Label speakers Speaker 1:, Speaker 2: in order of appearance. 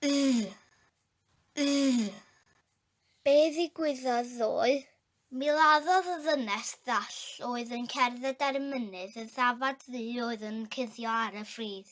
Speaker 1: Ugh! Ugh! Be ddigwyddodd ddoe? Mi laddodd y ddynes ddall oedd yn cerdded ar y mynydd y ddafad ddu oedd yn cuddio ar y ffridd.